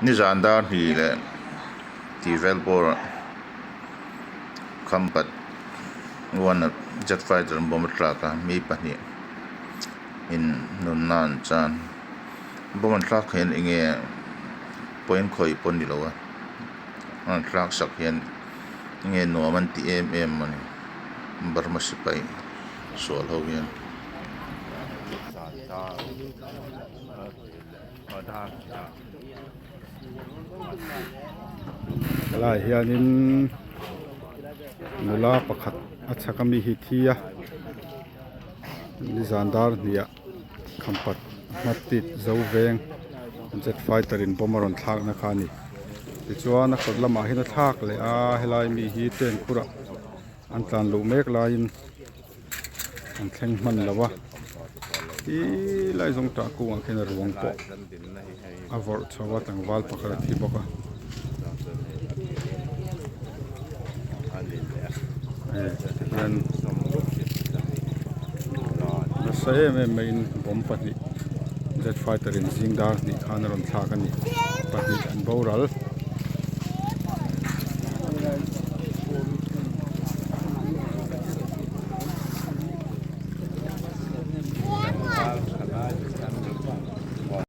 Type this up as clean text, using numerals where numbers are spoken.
Nizan dar hnih leh tih vel bawrah khampat one jet fighter an bomb a tlak a mi pahnih in nunna an chan bomb an thlak hian eng nge point khawih pawh a ni lo a an thlak sak hian eng nge nuam an tih em em a ni Burma sipai sual ho hian. Helaiah hianin nula pakhat a chhak ami hi thi a nizan dar hniah khampat hmatit zo veng jet fighter in bomb a rawn thlak na kha a ni tichuan a kawt lamah hian a thlak leh a helai mi hi train khurah an tlan luh mek laiin. an thleng hman lo a ti lai zawng tah kungah khian a ruang pawh a vawrh chho a tlangval pakhat a thi bawk a hei tihian nasa em em maiin bomb pahnih jet fighter in zing dar hnih khan a rawn thlak a ni pahnih an boral.